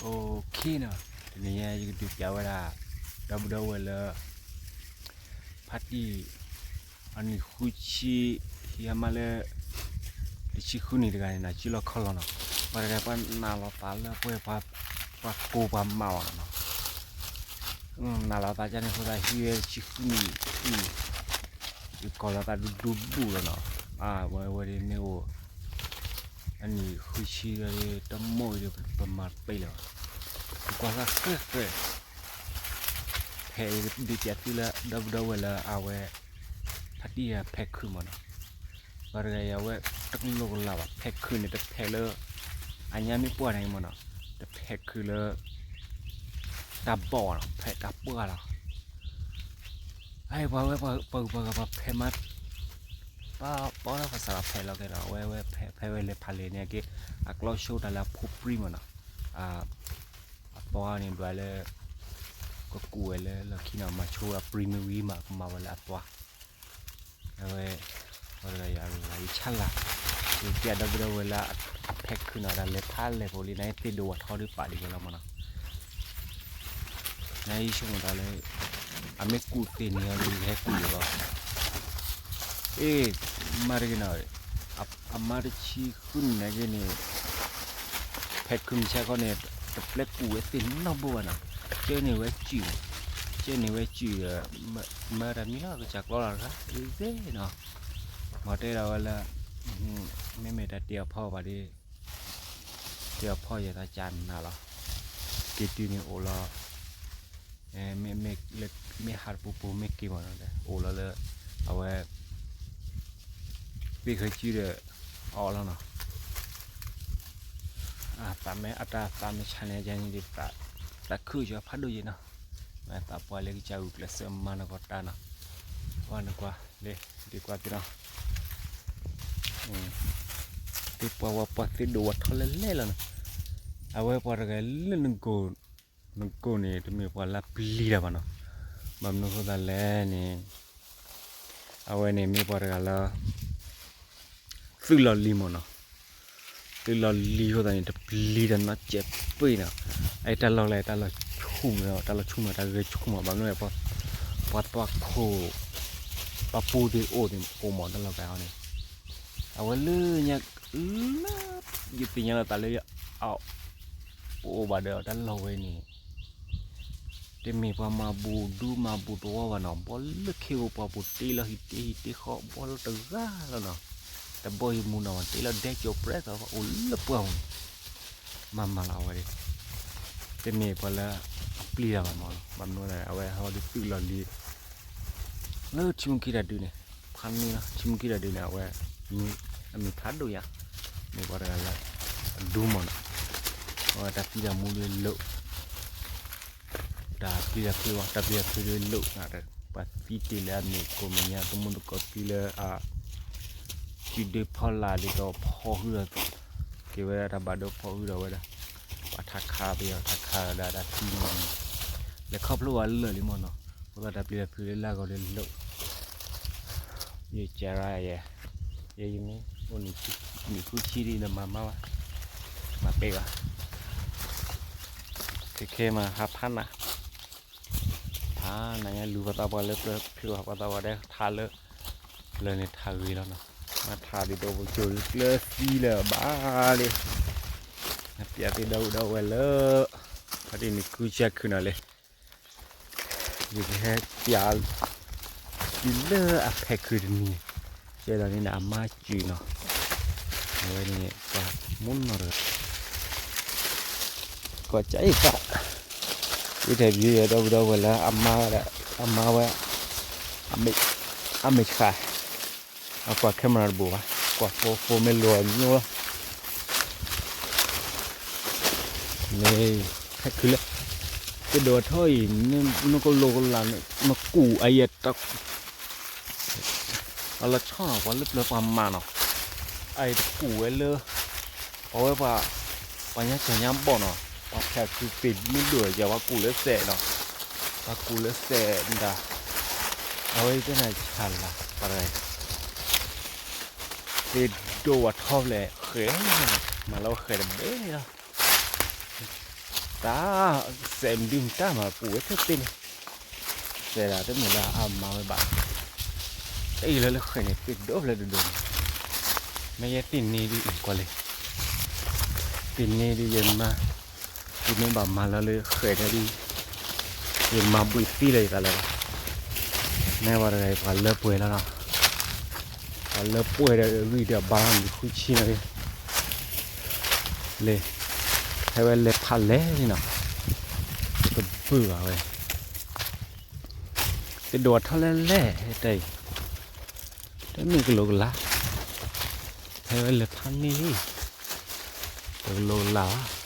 OK နီၤ, တနံၤညါယကဒုးပျးဝဲဒၣ် ဒီပုၢ်ဒီဝဲၢ်လၢ ဖါတံၢ် အနံၣ်ဃုဆံ ဟံးအမါလၢ တဆံဃုနံၣ်တဂၤန့ၣ်နီၤ, စုလီၢ်ခီၣ်လီၢ်နီၤ, ပှၤတဂၤပှၤနာ်လီၤသးလၢပှဲၤ ပှၤကိၢ်ပှၤမးအီၤနီၤ, နာ်လီၤသးကန့ၣ်အဃိသတး ဟံးဝဲတဆံဃုနံၣ်, ယကိးလီၤသးဒူဒူဘူၣ်လီၤနီၤ, ဝဲဝဲဒ်မ့ၢ်အိၣ် အနံၣ်ဃုဆံဒီး တမိၢ်အံၤဒီး ပမၤတပ့ၢ်လၢၤဘၣ်, ပကွၢ်သးဃဲဃဲ, ဖဲအံၤဒုးပျးသုလၢ ဒီပုၢ်ဒီဝဲၢ်လၢအဝဲ ဖါတံၢ်အဖဲခုၣ်မးနီၤ, ပှၤတဂၤအံၤအဝဲ တကလိကလးဘၣ်, ဖဲခုၣ်န့ၣ်တဖဲလၢ အညါမ့ၢ်ပှၢ်န့ၣ်မးနီၤ, တဖဲခုၣ်လၢ တၢ်ဘီၣ်နီၤ, ဖဲတၢ်ပှၢ်လီၤ အပှၤဝဲပှၤဂုၤပှၤဂၤပှၤဖဲမး, ပှၤပီၣ်လၢပှၤစးလီၤဖဲလီၤကဲဒီး အဝဲဝဲဖဲဝဲလဲၤဖးလဲၤန့ၣ်က့, အကျီၢ်ဆိတၢ်လၢအဖိပြံမးနီၤ, အသွါန့ၣ်ဒွးလၢ ကကူးဝဲလၢလီၢ်ခံနီၤ, မၤဆိအပြံမ့ၢ်ဝံၤမး ကမၤဝဲလၢအသွါ, အဝဲ ပှၤတဂၤယၤလၢယဆါလၢ်, ယကဲဒီပုၢ်ဒီဝဲၢ်လၢအဖဲခုၣ်နီၤ, တၢ်လဲၤဖးလဲၤဖိလံ နသ့ၣ်ဒိၣ်ဝဲထီဒုးပာ်လံဝဲလီၤမးနီၤ နဆိကမိၣ်တၢ်လၢ အမ့ၢ်ကူးသ့ၣ်န့ၣ်အီၤဒီး ယဟဲကူးလီၤ, အ့ မၤတဂ့ၤနီၤ, အမါတဆံဃုနံၣ်န့ၣ်က့န့ၣ်, ဖဲခုၣ်မုၢ်ဆါခီန့ၣ် တပျဲကူးဝဲသ့ၣ်နီတဘိဘၣ်နီၤ, ကဲန့ၣ်ဝဲစုၣ်, ကဲန့ၣ်ဝဲစုၣ်ဒီး မၤတၢ်မံၤလီၤ ကစၢ်ကျီလီၤတဂၤ အ့ၣ်သ့ၣ်နီၤ, မၤတဲဒၣ်ဝဲလၢ မ့မ့ၢ်တၢ်တ့အီၤဖီဘၣ်ဒီး တ့အီၤဖီယဲၢ်တၢ်ကၢ်နၤလီၤ, က့ၤတုၤန့ၣ်အိၣ်လီၤ, မ့ၢ်ဟးတပူၤပူၤမ့ၢ်က့ၤမးနီၤ, အိၣ်လီၤလၢ အဝဲ သ့ၣ်ဃဲစုဒီး အီၣ်လီၤနီၤ, အသးမ့ၢ်အတၢ်သးမ့ၢ်ဆါန့ၣ်ယၤန့ၣ်ဒ် သးခုၣ်ကၠီဖးဒိၣ်ယဲနီၤ, မ့ၢ်သးပှၢ်လၢကစၢ်ဂုာ်ကျဲးစၢးမၤနၢၤကီးတၢ်နီၤ, ကွၢ်နကွၢ်လၢ ဒ်ကွၢ်က့ၤနီၤ သ့ၣ်ပှၤဝဲပှၤသ့ၣ်ဒိၣ်ဝဲထီလဲၣ်လဲၣ်လီၤနီၤ, အဝဲပှၤတဂၤလၢနကိၢ်, နကိၢ်န့ၣ် တမ့ၢ်ပှၤလၢပျံၤတၢ်ဘၣ်နီၤ, ဘၣ်မနုၤအဃိသတးလဲၣ်န့ၣ်, အဝဲန့ၣ်မ့ၢ်ပှၤတဂၤလၢ သုးလီၤလံမးနီၤ, သုးလီၤလံအဃိသတးန့ၣ် တပျံၤတၢ်နီတစဲးပ့ၤနီၤ, အတၢ်လီၢ်လဲၣ် တၢ်လီၢ်ဆူၣ်မး တၢ်လီၢ်ဆူၣ်မး တၢ်ဂဲၤဆူၣ်မး ဘၣ်မနုၤလဲၣ် ပှၤသွါခိၣ် ပှၤပူၤသ့ၣ်အိၣ်သ့ၣ်အိၣ်မး တၢ်လီၢ်ကျါအီၤန့ၣ်, အဝဲလၢညါ လၢ ယသ့ၣ်ညါလီၤသးလၢ အအိၣ်ဘၣ်ဒီးတၢ်လီၢ်ဝဲန့ၣ် တမ့ၢ်ပှၤမၤဘူၣ်ဒူမၤဘူၣ်သဝီဘၣ်နီၤ, ဘီလၢခ့ဧိၤပှၤပူၤတ့လီၤဟံၣ်တ့ဟံၣ်တ့ဃီ ဘီလၢတဂၤလီၤနီၤ, တဘီယမူနီၤ တ့လီၤဒဲကၠိၤပြဲသး အိၣ်လၢပှၢ်ပူၤန့ၣ် မၤမၤလီၤအဝဲဒၣ်, တမ့ၢ်ပှၤလၢအပျံၤတၢ်ဘၣ်မးနီၤ, ဘၣ်မနုၤလဲၣ် အဝဲဟီဒုးသုးလီၤလံ လၢထံမူခံတၢ်ဒုးန့ၣ်, ဖးန့ၢ်လီၤ ထံမူခံတၢ်ဒုးန့ၣ် အဝဲ အမံၤဖးဒိၣ်ညါ, မ့ၢ်ပှၤတဂၤလၢ အဒူမးနီၤ, အဝဲတၢ်ပျံၤတၢ်မူဒုးလိၣ်, တၢ်ပျံၤတၢ်ဖုးဝဲ တၢ်ပျံၤတၢ်ဖုးဒုးလိၣ်, ပှၤသံတ့ၢ်လၢအမ့ၢ်ကိးမဲာ်ညါ သမူသကိးသံလၢအ စုဒုဖီလာ်ဒ်သိးဖီဟုဒီး က့ၤဝဲဒၣ်တၢ်ဘၣ်ဒိဖီဟုဒီးဝဲဒၣ်, ပှၤထးခးပယီၤထးခးဒီးတၢ်သံန့ၣ်, လဲၤခီဖျိဝဲလၢာ်လံမးနီၤ, အဃိသတးတၢ်ပျံၤတၢ်ဖုးလၢလၢ်ဂီၤဒီးလိၣ်, ယကရယဲ, ယဲယမ့ၢ်အိၣ်နံၣ်ဃုဆံဒ်ဒီးမၤမါဘၣ်, မၤပ့ၢ်ဘၣ်, ခဲခဲမၤဟးဖးနၤ ဖးနၤညါ လူၤပှၤသးပှၢ်လၢပျၢၤဖုးဘၣ် ပှၤသးပှၢ်ဒဲးထးလၢ ပျၢၤန့ၣ်ထးဂ့ၤလီၤနီၤ, မ့ၢ်ထးဒ်သိးပကၠိၤလၢကျၢၤသံလၢၤဘၣ်လံ, နပျးသ့ၣ်ဒီပုၢ်ဒီဝဲၢ်လၢ ဖါတံၢ်န့ၣ်ကုကခုၣ်နီၤလံ ယကဟဲပျး တုၤလၢအဖဲခုၣ်တနံၤ, ကဲဒီးန့ၣ်အမါစုၣ်နီၤ, အဝဲန့ၣ် ပှၤမူနီၤတဂၤ, ကွၢ်ကၠအံၤသး, ဝံၤထဲးပယီၤဒီပုၢ်ဒီဝဲၢ်လၢအမါဝဲဒၣ်, အမါဝဲ, အမဲာ်ဆှး, အကွၢ် camera တဘိးဘၣ်, ကွၢ် phone phone မ့ၢ်လိၤအညိလီၤ မ့ၢ် ဖဲခုၣ်လၢ ကဒိးထီၣ်အံၤ နကလိကလး နကူၣ်အယဲၢ်တၢ် အလီၤဆီနီၤ ပှၤလၢပျၢၤပှၤမၤနီၤ အအံၤတကူၣ်ဝဲလၢ ပှၤဝဲပှၤ ပှၤညါကၠီၤညါဘီၣ်နီၤ ပှၤဖဲခုၣ်သ့ၣ်မ့ၢ်ဒိၣ်ယၤ ပှၤကူၣ်လၢစဲးနီၤ ပှၤကူၣ်လၢစဲးမတၤ အဝဲသ့ၣ်န့ၣ်ဆၣ်လၤ ပှၤတဂၤ သ့ၣ်ဒိၣ်ဝဲထီၣ်ဖျဲၣ်ဃဲၤ မၤလီၤဃဲၤတဘ့ၣ်လီၤ တၢ်စဲးမဒုမတၢ်မၤပူၤဝဲသ့ၣ်သ့ၣ်န့ၣ်, စဲးဒၣ်တမ့ၢ်လၢအမၤဝဲဘၣ်, တအံၤလၢလၢဃဲးန့ၣ် သ့ၣ်ဒိၣ်ဖျဲးဒိၣ်ဒိၣ်န့ၣ်, မ့ၢ်ယဲသ့ၣ်န့ၣ်ဒ်အံၤကွၢ်လံ, သ့ၣ်န့ၣ်ဒ်ယမၤ, ယမ့ၢ်ဘၣ်မၤလၢလၢဃဲးဒၣ်ဒ် ယမၤဘှံးသံလၢယသးလၢၤဘၣ်, မ့ၢ်ဝဲတဂၤအံၤပှၤလၢပှဲၤလီၤနီၤ, ပှၤလၢပှဲၤဒီးဂံၢ်ဒီးဘါလီၤနံၣ်ဃုဆံနီၤ, လဲၤ, ဖဲဝဲလဲၤဖးလဲၢ်လံနီၤ, တကဘုၣ်ဘၣ်ဝဲ, တဒိးထီၣ်လဲၢ်လဲၢ်တၢ်အံၤ, တမ့ၢ်ကလိကလါ, ဖဲဝဲလဲၤဖးန့ၢ်လံ, တကလိကလါဘၣ်.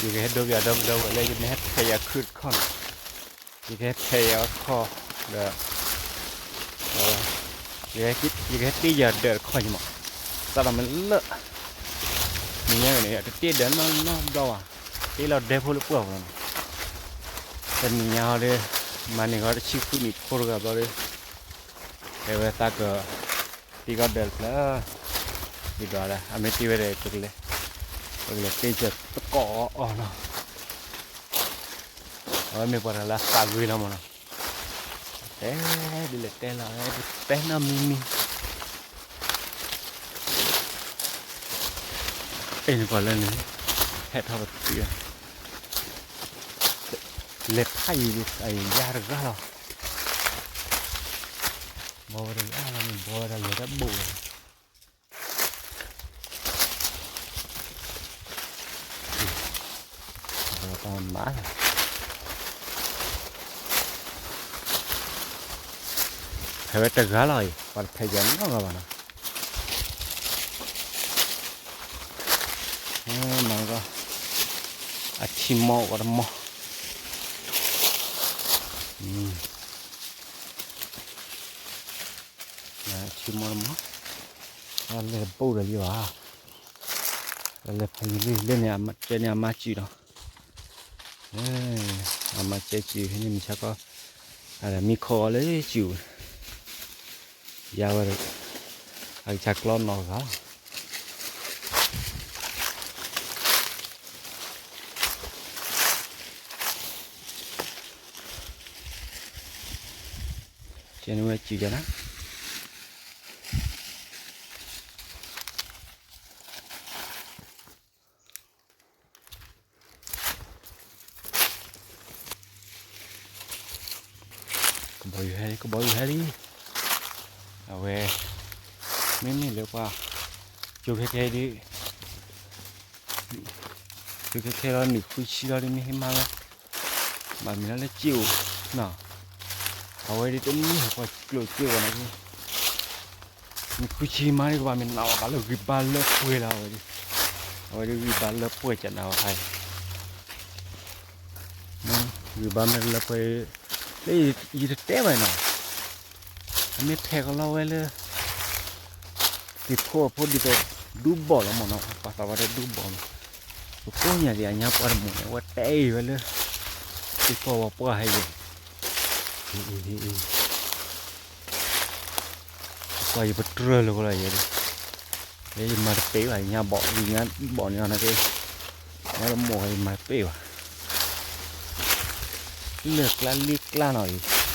ယကဟဲဒိပယီၤဒီမဒီဝဲလၢ ယမ့ၢ်ဟဲဖဲးယၤခုတခီန့ၣ်, ယကဟဲဖဲးယၤအခီ, ဒီး ယကဟဲတ့ယၤဒၢးတခီန့ၣ်မး, စးထီၣ်မ့ၢ်လၢ နံၤညါန့ၣ် တတ့ဒၢးနီၢ်နီၢ်ဘျီဘၣ်, တ့လီၤဒဲဖိလၢပှၢ်ပူၤလီၤနီၤ, တနံၤညါဟီဒီး မၤန့ၢ်ဃီတဆံဃုနံၣ်ဖိတဂၤဘျီဒီး တဲဝဲသးက တ့ကီၢ်ဒၢးတဖျၢၣ်, ဒ်ဒီး အမ့ၢ်တ့ဝဲဒီး ပကလဲၤ, ပကလဲၤတ့ကီၢ်သကိးအီၤနီၤ, အဝဲမ့ၢ်ပှၤတဂၤလၢအသးဂ့ၤလီၤမးနီၤ, တဲဒ်လဲၣ်တဲလီၤ တဲနီတမံၤမံၤ, အဲၣ်နကွၢ်လၢန့ၣ်, ဟဲထီၣ်ပသံ, လဲၤဖးယံၤ ယါတဂၤလီၤ, ဘီဝဲတဂၤလီၤန့ၣ် ဘီဝဲဒၣ်လဲၤတၢ်ဘိၣ်ဝဲ မၤ, ဖဲဝဲတဂၤလီၤအံၤ ပှၤတဖဲးယၤနီတဂၤဘၣ်နီၤ, မၤကီ, အထံမီအိၣ်တမီ, အထံမီတမီ, တၢ်လဲၤတဘိၣ်ဒီးလံဘၣ်, တၢ်လဲၤဖးယံၤလံ လၢန့ၣ် ကဲန့ၣ်အမါစုဒီး အမါကဲစုဖဲန့ၣ်မုၢ်ဆါခီ, မံခီအီၤလၢစု, ယါဝဲဒီး အကစၢ်ကျီနီၢ်ဂၤ, ကဲန့ၣ်ဝဲစုယါနၤ ကဘီယူၤဟဲလံ ကဘီယူၤဟဲလံ, အဝဲ, မ့မ့ၢ်လၢပှၤ, ကၠိခဲခဲဒ်, ကၠိခဲခဲလီၤနံၣ်ဃုဆံလီၤဒ်မ့ၢ်ဟ့ၣ်မါလီၤ, ဘၣ်မ့ၢ်လၢလၢစ့ၢ်အိၣ်, အဝဲဒ်တမ့ၢ်ပှၤကျိၣ်စ့ၢ်အိၣ်နီၤ နံၣ်ဃုဆံမါဒ်ကဘၣ်မ့ၢ်နးဝဲဘၣ်လၢဂံၢ်ဘါလၢပှဲၤလီၤဝဲဒ်, အဝဲဒ်ဂံၢ်ဘါလၢပှဲၤကနးဝဲခါအံၤ, ဂံၢ်ဘါမ့ၢ်လၢပှဲၤ, လၢယတတဲဘၣ်နီၤ, အမ့ၢ်ဖဲးကလီဝဲလၢ, သ့ၣ်ဖိအဖိဒ်သိး, ဒူဘီၣ်လီၤမ့ၢ်နီၤ ပှၤသးဝဲဒၣ်ဒူဘီၣ်မ့ၢ်, ပကိးညါဒံးအညါပှၢ်တမုာ်န့ၣ် အဝဲတဲအံၤဝဲလၢ, သ့ၣ်ဖိဝဲပှၢ်ဟဲယဲၢ်, အံၤ ပှၤယပတြၢၤလၢၤဃီလီၤယဲၢ်, ယမၤတပ့ၢ်ဘၣ် ယညါဘီၣ် ယညါဘီၣ်န့ၣ်အီၤနာ်က့, မ့ၢ်တမိၢ်ယမၤတပ့ၢ်ဘၣ်, လၢၢ်ကျါလ့ကျါနီၤအံၤ,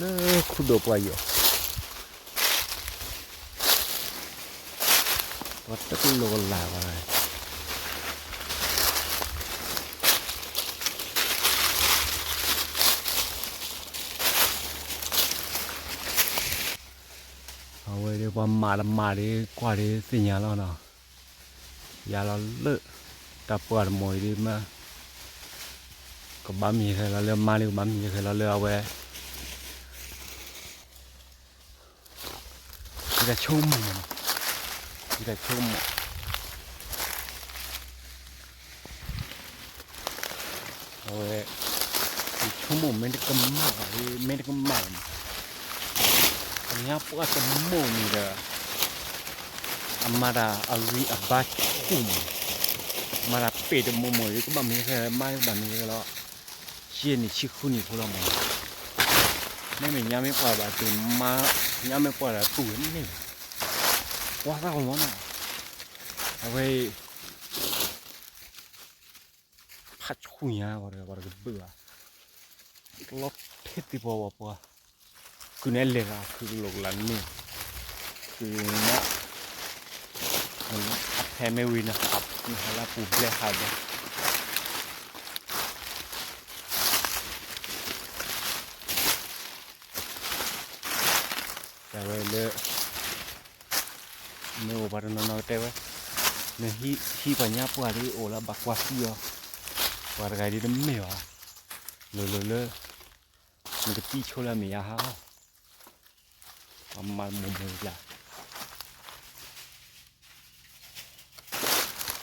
လၢခူဒိၣ်ပှၢ်ယီၤ ပှၤတကလိာ်ကလၤဘၣ်, အဝဲဒ်ပှၤမၤတမၤဒ်ကွၢ်ဒ်သ့ၣ်ညါလီၤနီၤ, ယါလီၤလၢ, တၢ်ပှၢ်တမီၤအံၤဒ်မး, ကဘၣ်မ့ၢ်ယဃဲၤလီၤလၢမါလၢကဘၣ်မ့ၢ်ယဃဲၤလီၤလၢအဝဲ ယတၢ်ဆိကမိၣ်မး, ယတၢ်ဆိကမိၣ်, အဝဲ, ယဆိကမိၣ်မ့ၢ်တကမၣ်ဘၣ် မ့ၢ်တကမၣ်ဘၣ်မး, အညါပှၢ်တမိၢ်န့ၣ်ဒီး, အမၤတၢ်အဂံၢ်အဘါဆူၣ်မး, မၤတၢ်ပ့ၢ်တမိၢ်မိၢ်အံၤ ကဘၣ်မ့ၢ်ယဃဲၤ မါကဘၣ်မ့ၢ်ယဃဲၤလီၤ, ဆံနံၣ်ဆံဃုနံၣ်ဖိလီၤမး မ့မ့ၢ်ညါမ့ၢ်ပှၢ်ဘၣ်တုၤမါ, ညါမ့ၢ်ပှၢ်ဒီးတူၢ်ဝဲန့ၣ်, ကွၢ်သၣ်ကမီၤနီၤ, အဝဲ ဖးဆူညါဝဲတဂၤ ပှၤတကဘုၣ်ဘၣ်, လီၤထဲသ့ၣ်ပှၤဝဲပှၤ, ကုၢ်န့ၣ်လဲၤလီၤ ခုကလိာ်ကလးန့ၣ်, ကုၢ်န့ၣ်, အဖဲမ့ၢ်ဝံၤနဟး, နဟးလၢပူၤဘျဲၣ်ဟးဘျဲၣ် တဲဝဲလၢ မ့ၢ်အိၣ်ပှၤတနီၤနီၤကတဲဝဲ, နဟံးပှၤညါပှၢ်ဒ်အိၣ်လၢဘၣ်ကွၢ်သံအီၤ, ပှၤတဂၤဒ်တမ့ၢ်ဘၣ်, လိၤလိၤလၢ နကသံဆိလၢအမဲာ်ညါဟါလီၤ, ပှၤမၤမိၢ်မိၢ်လၢ် ဘၣ်ကျီ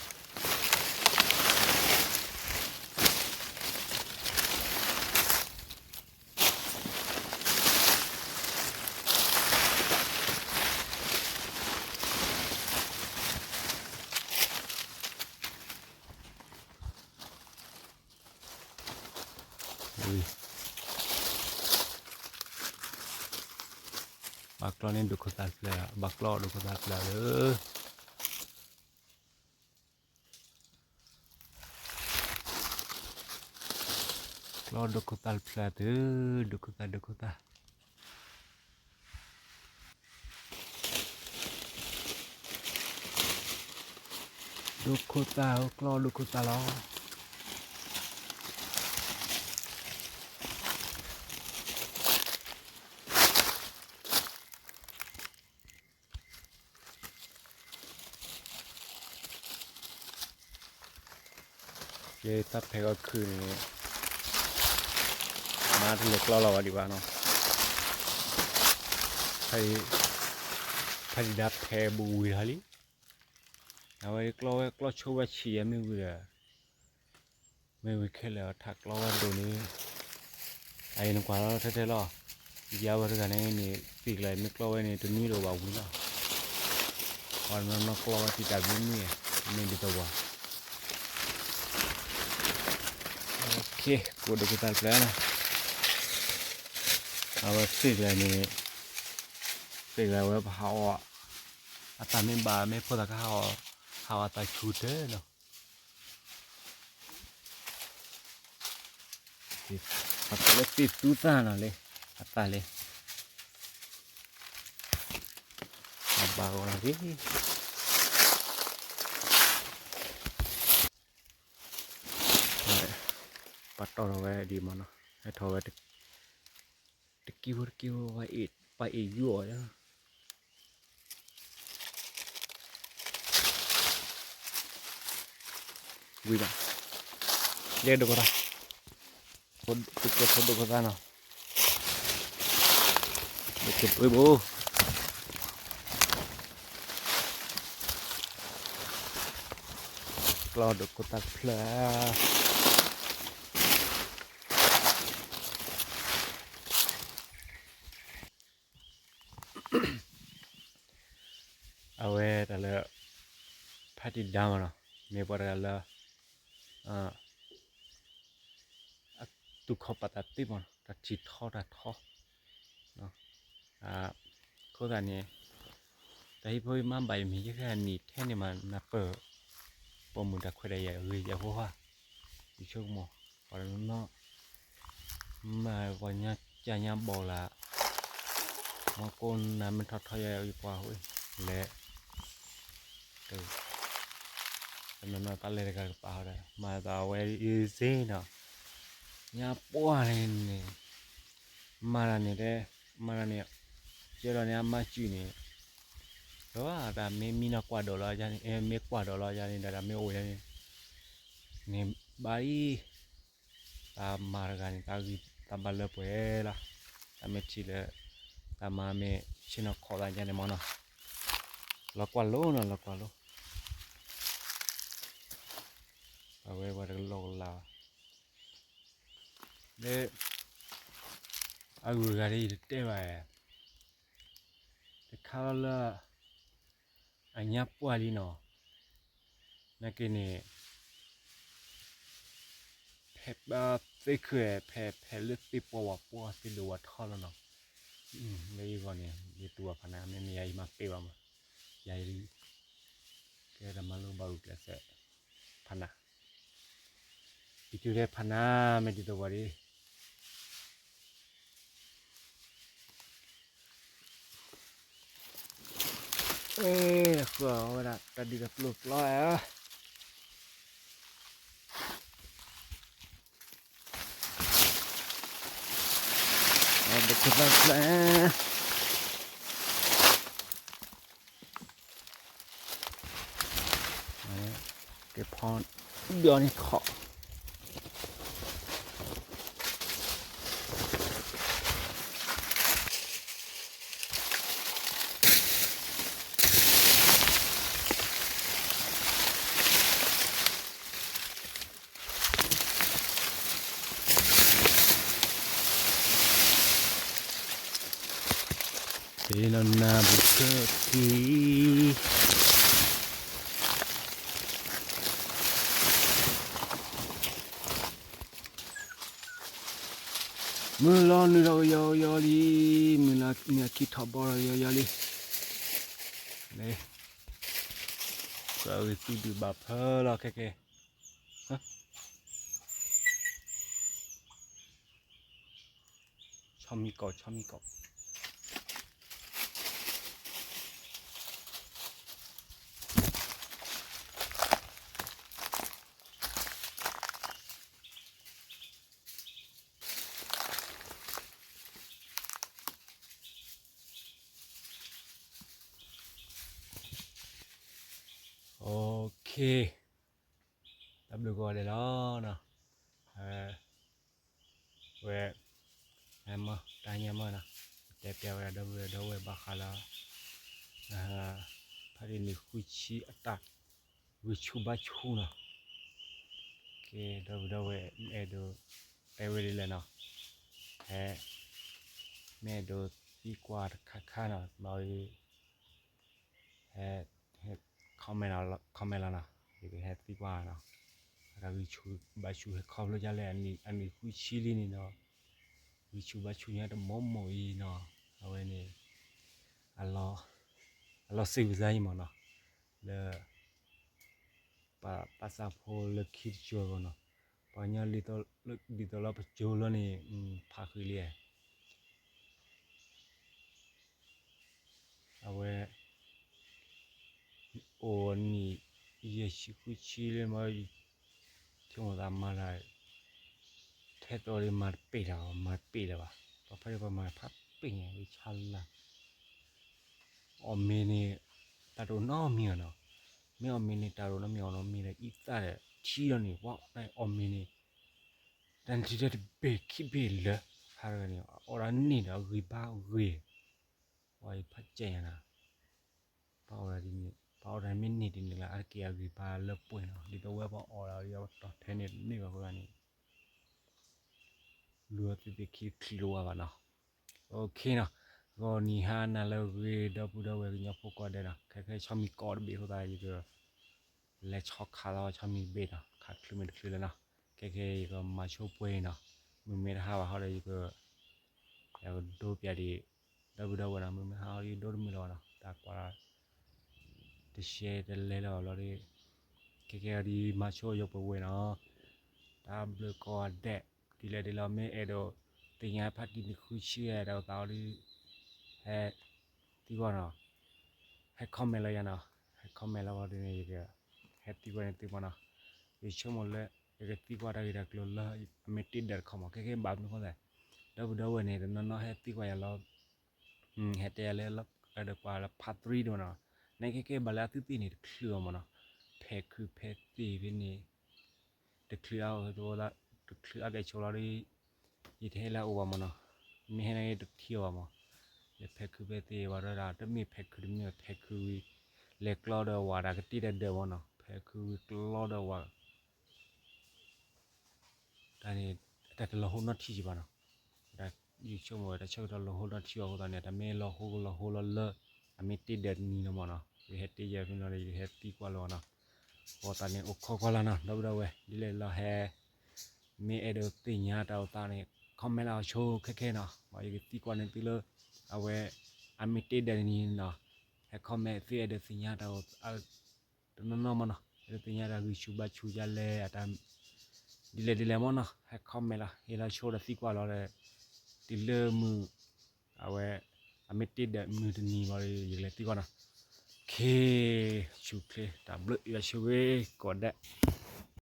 န့ၣ်ဒိးခိၣ်သၣ်တဖျၢၣ်, ဘၣ်ကျီဒိးခိၣ်သၣ်တဖျၢၣ်လၢ ကျီဒိးခိၣ်သၣ်တဖျၢၣ်တုၤ, ဒိးခိၣ်သၣ်ဒိးခိၣ်သၣ်, ဒိးခိၣ်သၣ်ကျီဒိးခိၣ်သၣ်လီၤ. ကဲ တၢ်ဖဲဂီၤခုၣ်န့ၣ် မၤတလဲၤကျီလီၤဘၣ်ဒံးဘၣ်နီၤ, ဖဲဒံးဒၣ်ဖဲဘူးဝံၤထီၣ်လံ, အဝဲကျီဝဲကျီဆိဝဲဆံးယဲမ့ၢ်ဝံၤဒီး မ့ၢ်ဝံၤခဲလၢာ်ထးကျီဝဲဒိၣ်န့ၣ်, အအံၤနကွၢ်လီၤထဲထဲလီၤ, ယါဝဲတဂၤန့ၣ်န့ၣ် သ့ၣ်ကျါမ့ၢ်ကျီဝဲန့ၣ် တနွံဒိၣ်ဘၣ်ဝံၤလီၤ, ပှၤနီၢ်နီၢ်ကျီဝဲတံၢ်တၢ်ဘျုးနွံ, မ့ၢ်ဒ်သိးဝဲ ကိးဒိးခိၣ်သၣ်တဖျၢၣ်နီၤ, အဝဲသ့ၣ်ကျါန့ၣ်, သ့ၣ်ကျါဝဲပဟးအီၣ်, အသးမ့ၢ်ဘၣ်မ့ၢ်ဖိသၣ်ခါဟးအီၣ်, ဟးအီၣ်အသးဆူၣ်တၢ်နီၤ ပှၤကိးလၢသ့ၣ်သူသၣ်နီၤလံ, အသးလံ, အဘၣ်ဂီၤလံ, ပှၤတီၢ်ထီၣ်ဝဲဒံးမးနီၤ, ဟဲထီၣ်ဝဲ, တကံဖိတကံဖိ, ပှၤအ့ၣ်ယူၢ်အီၤ ဝံၤဘၣ်, ယဲဒိးခိၣ်သၣ်, သုကဲဖိဒိးခိၣ်သၣ်နီၤ, ဒိးခိၣ်ပှ့ၤဘိ, ကျီဒိးခိၣ်သၣ်တဖျၢၣ် အဝဲတၢ်လၢ ဖးတံၢ်ဒါမးနီၤ, မ့ၢ်ပှၤတဂၤလၢ အသူၣ်ခီၣ်ပာ်သးသ့မးနီၤ, တၢ်ထံၣ်ထီတၢ်ထီ, အဃိသတးန့ၣ် တၢ်ဟံၣ်ဖိမါဘၣ်ယမ့ၢ်ယဲၢ်နံၣ်ထဲန့ၣ်မး နၢ်ပၢၢ် ပိာ်မုၣ်တၢ်ခွဲးတၢ်ယာ်ဂ့ၤယဲၢ်ဖိဟါ, ယဆိကမိၣ် ပှၤတနီၤနီၤ မၤပှၤညါကၢ်ညါဘီၣ်လၢ မၤကိးနၤမ့ၢ်ထီၣ်ထီယဲၢ်ယပှၤဝဲ လဲၤ တနီၤနီၤတၢ်လဲၤတဂၤကပာ်ဟီဒီး မၤသးဝဲအံၤစ့နီၤ, ညါပှၢ်န့ၣ်န့ၣ် မၤတၢ်န့ၣ်တဲ မၤတၢ်န့ၣ် ကဲဒီးန့ၣ် အမါစုန့ၣ် တၢ်မ့ၢ်မံနီၤကွၢ်ဒီးလီၤယၤန့ၣ် မ့ၢ်ကွၢ်ဒီးလီၤယၤန့ၣ်ဒီး တၢ်မ့ၢ်အိၣ်ယၤန့ၣ် န့ၣ်ဘၣ်အံၤ တၢ်မၤတဂၤန့ၣ် တၢ်ဂံၢ်တၢ်ဘါလၢပှဲၤလီၤ, တၢ်မ့ၢ်ထံၣ်လၢ တၢ်မၤမ့ၢ်ဆ့ၣ်နီၤခီၣ်သးယၤန့ၣ်မးနီၤ, လီၤကွၢ်လိနီၤ လီၤကွၢ်လိ အဝဲပှၤတကလီကလီဘၣ်, လၢ အဂုၤအဂၤဒ်ယတတဲဘၣ် တခါလီၤလၢ အညါပှၢ်လံနီၤ, နာ်က့န့ၣ် ဖဲဘၣ် သ့ခုၣ်ဖဲ ဖဲလၢသ့ၣ်ပှၢ်ဝၤပှၢ်သ့ၣ်ဒိၣ်ဝၤထီလီၤနီၤ, လၢယဂီၢ်န့ၣ် ယတူၢ်ဘၣ်ဖးနါ မ့မ့ၢ်ယၤယမၤပ့ၢ်ဘၣ်မး, ယၤ ကဲတၢ်မၤလိဘၣ်ဂုာ်ကျဲးစၢး ဖးနါ, ယတုၤထဲဖးနါ မ့ၢ်ဒ်သိးဝဲဒၣ် အဃၢၤဝဲဒၣ် တၢ်ဒုးတၢ်ကျိၤကျီဧါ, ဘၣ်ခၢၣ်ဘၣ်ခၢၣ် ကဲဖီဒုးအီၤန့ၣ်ခီၣ် သ့ၣ်နီၣ်နၢ်ပူၤကၢၢ်က့ၤ မုၢ်လီၤနုာ်ဒီးကယီကယီလံ, မုၢ်လီၤနုာ်အခံထီၣ်ဘီဒီးကယီကယီလံ, န့ၣ် ကဂ့ၤသူၣ်ဒုးဘၣ်ဖၢလီၤခဲကဲ ဆီမံၤကီး ဆီမံၤကီး OK, တၢ်ဘျုးကိးဂၤဒဲးလီၤနီၤ, ဝဲ ဟဲမၢတၢ်ညါမၢနီၤ, တဲပျဲဝဲဒၣ်ဒီပုၢ်ဝဲၢ်ဒီပုၢ်ဝဲၢ်ဘၣ်ဃးလၢ ဖါတံၢ်နံၣ်ဃုဆံအတၢ် ဂံၢ်ဆူၣ်ဘါဆူၣ်နီၤ, ကဲ ဒီပုၢ်ဒီဝဲၢ် မ့ၢ်အဲၣ်ဒိး တဲဝဲဒ်လဲၣ်နီၤ, ဟဲ မ့ၢ်အဲၣ်ဒိးသံကွၢ်တခါခါနီၤ ဘၣ် ဟဲ comment လီၤနီၤ, ယကဟဲသံကွၢ်နီၤ, အတၢ်ဂံၢ်ဆူၣ်ဘါဆူၣ်ဟဲခီဖျိဒ်လဲၣ်, အနံၣ်ဃုဆံလံန့ၣ်ဒီး ဂံၢ်ဆူၣ်ဘါဆူၣ်ညါတမံၤမံၤအံၤနီၤ, အဝဲန့ၣ် အလီၤ အလီၤစံးဝံၤစါအံၤမ့ၢ်နီၤ, လၢ ပှၤသးစၢ်ဖိလၢခံတစိၤအဂီၢ်နီၤ, ပှၤကညီဒ်သိးလၢပစိၤလီၤန့ၣ် ဖးဃံလံ, အဝဲ အိၣ်နံၣ်ယဲၢ်ဆံဃုဆံလံမး, ဆိကမိၣ်သးမၤတၢ် ထဲသိးဒီးမၤတပ့ၢ်လၢၤဘၣ်, မၤတပ့ၢ်လၢၤဘၣ်, ပှၤဖဲန့ၣ်ပှၤမၤဖးပ့ၢ်ညါ ဝံဆါလၢ် အီၣ်မ့ၤန့ၣ် တၢ်တအိၣ်နီတမံၤဘၣ်နီၤ, မ့ၢ်အီၣ်မ့ၤန့ၣ် တၢ်တအိၣ်နီတမံၤဘၣ်နီၤ, မ့ၤဒီးအံသၣ်ဒီးထံလီၤန့ၣ် ပှၤအီၣ်မ့ၤန့ၣ် တၢ်နထံၣ်ထဲတဘ့ၣ်ခံဘ့ၣ်လၢ ဖးတဂၤန့ၣ် အီၣ်ဒၣ်န့ၣ်ဒီးအဂံၢ်ဘါဂ့ၤ, ပှၤအံၤဖးကဲညါနီၤ, ပှၤအီၣ်ဒၣ်ဒ်န့ၣ် ပှၤအီၣ်ဒၣ်မ့ၢ်န့ၢ်ဒ်န့ၣ်လၢအါတက့ၢ်အဂံၢ်ဘါလၢပှဲၤနီၤ, ဒ်သိးဝဲပှၤအီၣ်ဒၣ်ဒီးပတီၢ်ထဲန့ၣ်တန့ၢ်ဘၣ်အဃိသတးန့ၣ် လူၤအီၤသ့ၣ်သ့ၣ်ခံတချုးလၢၤဘၣ်နီၤ, OK နီၤ, ဂီၤနံၤဟါနၤလၢအဂ့ၤ ဒီပုၢ်ဒီဝဲၢ်ကညီဖိကိးဂၤဒဲးနီၤ, ခဲခဲဆီမံၤကီးတဘ့ၣ်အဃိသတး ယက လဲၤဆီခးလီၤဆီမံၤတဘ့ၣ်နီၤ, ခးချုးမ့ၢ်တချုးလၢၤနီၤ, ခဲခဲယကမၤဆိပှဲၤအံၤနီၤ, မုၢ်မ့ၢ်တဟါဘၣ်ဟီဒီးယက ယကဒိပၠးဒံး ဒီပုၢ်ဒီဝဲၢ်နီၤ, မုၢ်မ့ၢ်ဟါဟီဒီးယဒိတမုာ်လၢၤဘၣ်နီၤ, တၢ်ကွၢ် တရှဲတလဲလၢၤဘၣ်လီၤဒီး ခဲခဲအံၤဒ်မၤဆိယိာ်ပဝဲနီၤ, တၢ်ဘျုးကိးဂၤဒဲး ဒ်လဲၣ်ဒ်လဲၣ် မ့ၢ်အဲၣ်ဒိးသ့ၣ်ညါဖါတံၢ်နံၣ်ဃုဆံ တၢ်အိၣ်သးအီၤဒီး ဟဲ သံကွၢ်နီၤ, ဟဲ comment လီၤယၤနီၤ, ဟဲ comment လီၤဝဲဒ်န့ၣ် ယက ဟဲသံကွၢ်န့ၣ်သ့မးနီၤ, ယဆိကမိၣ်လၢ ယကသံကွၢ်တၢ်ဂ့ၢ်တၢ်ကျိၤလၢ အမ့ၢ်တ့ၢ်ဒၢးတခီမး ခဲခဲဘၣ်မနုၤဃိလဲၣ်, ဒီပုၢ်ဒီဝဲၢ်န့ၣ် တနီၤနီၤဟဲသံကွၢ်ယၤလီၤ ဟဲတဲယၤလၢ ဒီးကွၢ်လၢ part three ဒိၣ်နီၤ, နခဲကဲဘၣ်လၢအသုသ့ၣ်န့ၣ် တချုးအီၤမးနီၤ, ဖဲခုးဖဲသ့ၣ်ဖဲန့ၣ် တချုးအီၤ တချုးအကဲဆိလီၤဒီး ယတဟဲလၢအအိၣ်ဘၣ်မးနီၤ, မ့ၢ်ဟဲန့ၣ်တထံၣ်အီၤဘၣ်မး, လၢဖဲခုးဖဲသ့ၣ်ဘၣ်ဒီး တမ့ၢ်ဖဲခုးတမ့ၢ်ဖဲခုးဝံၤ လဲၤကျီဒီးဝၤတၢ်ကတ့တၢ်ဒၢးမးနီၤ, ဖဲခုးဝံၤကျီဒီးဝၤ တၢ်န့ၣ် တၢ်တလီၤဟိနီတထံၣ်ဘၣ်နီၤ, တၢ်ယဆိကမိၣ်ဝဲတၢ်ဆၢကတီၢ်လီၤဟိနီတထံၣ်အဃိသတးန့ၣ် တၢ်မ့ၢ်လီၤဟိကလီၤဟိလီၤလၢ အမ့ၢ်တ့ၢ်ဒၢးတနံၤလီၤမးနီၤ, ယဟဲတ့ၢ်ယဲၢ်ဖဲနီၤဒီး ယဟဲသံကွၢ်လီၤနီၤ, အဃိသတးန့ၣ် အိၣ်ခိးကွၢ်လၢ်နီၤ ဒီပုၢ်ဒီဝဲၢ် ဒ်လဲၣ်လီၤဟဲ မ့ၢ်အဲၣ်ဒိးသ့ၣ်ညါတၢ်အိၣ်သးန့ၣ် comment လၢအဆိခဲခဲနီၤ, ဘၣ်ယကသံကွၢ်န့ၢ်သုလၢ အဝဲ အမ့ၢ်တ့ဒၢးတနံၤနီၤ, ဟဲ comment သုအဲၣ်ဒိးသ့ၣ်ညါတၢ်အိၣ် တနီၤနီၤမ့ၢ်နီၤ, အဲၣ်ဒိးသ့ၣ်ညါတၢ်ဂံၢ်ဆူၣ်ဘါဆူၣ်ယၤလဲၣ် အတၢ် ဒ်လဲၣ်ဒ်လဲၣ်မ့ၢ်နီၤ, ဟဲ comment လီၤ, ဟ့ၣ်လီၤဆိဒီးသံကွၢ်လီၤဒီး တုၤလၢမုၢ် အဝဲ အမ့ၢ်တ့ဒၢးမုၢ်တနံၤဘၣ်ဒီး ယကလဲၤသံကွၢ်နီၤ, ခ့ ဆူၣ်ချ့ တၢ်ဘျုးယွၤဆိၣ်ဂ့ၤကိးဂၤဒဲး